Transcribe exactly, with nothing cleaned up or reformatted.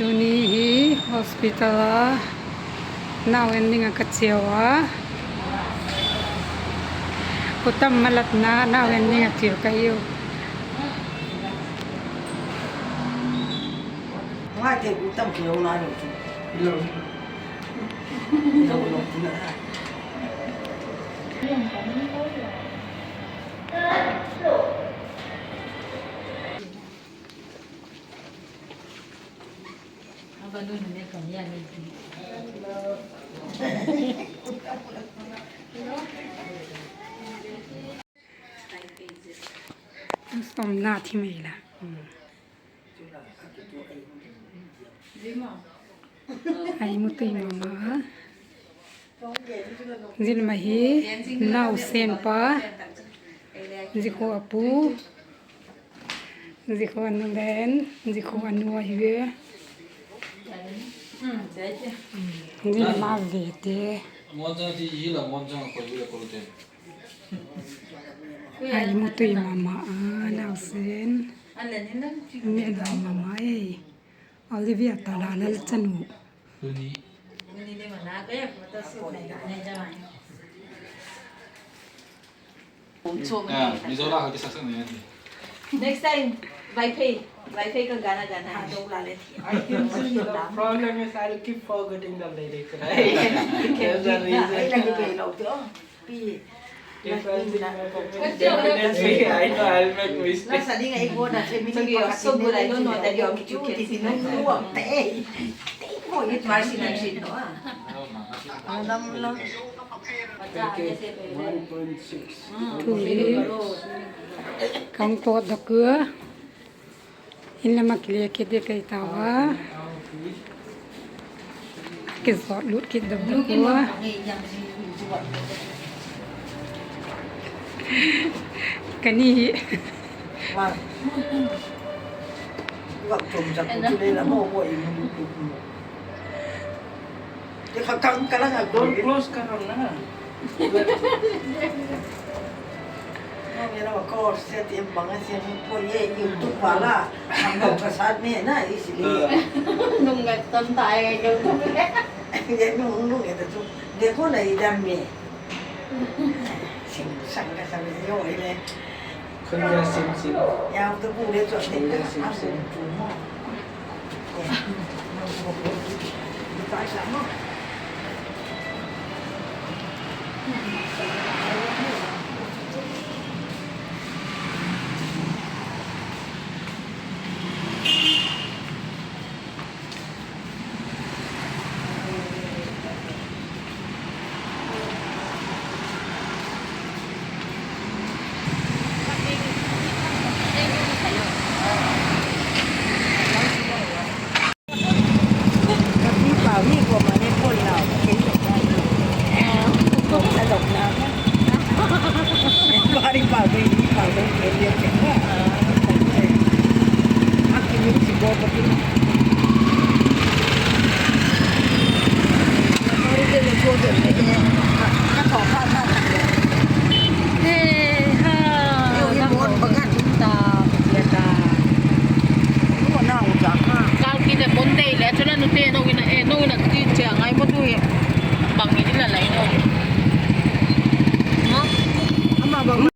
Tuni hi hospital a nau en ding ah ka chiau a. Kutam malatna nau en ding ah chiau ka hiu. Ngai te kutam kilo na lo chu. Kilo. Kilo lo chu na. Somna thi mai la. Ai mu tui mama. Zil ma hi nausen pa. Zikhu a pu. Zikhu a nu len. Zikhu a nu ahi ve. Zil ma ve te. Ai mu tui mama a nausen. Mi a dam mama ei. Olivia tawh Lalal chanu. Next time, Vaiphei, Vaiphei ka gana gana. I can sing, the problem is I'll keep forgetting the lyrics, right? That's the reason. Pi, if I sing, I know I'll make mistake. That's the thing, I go that way, so good, I don't know that you are cute. It is not true. Hey, hey, boy, it was in a dream, no? One point six. Tui. Kang ko da kua. In lam a kile kit ding ka hi tau a. Kizot lut kit dam dam ua. Ka ni hi. Ka kang ka la ka close ka ron na. Nong ina wa ko se ti bang a se mu po ye YouTube wala. Ang ko ka sat me na i si le. Nung ngat ton ta ai YouTube le. Ye nung nung e ta tu. De ko na i dam me. Sing sang ka sa me yo i le. Khun ya sim sim. Ya tu bu le tu sim sim. Tu mo. Ye. Nung ko ko. Ta sa mo.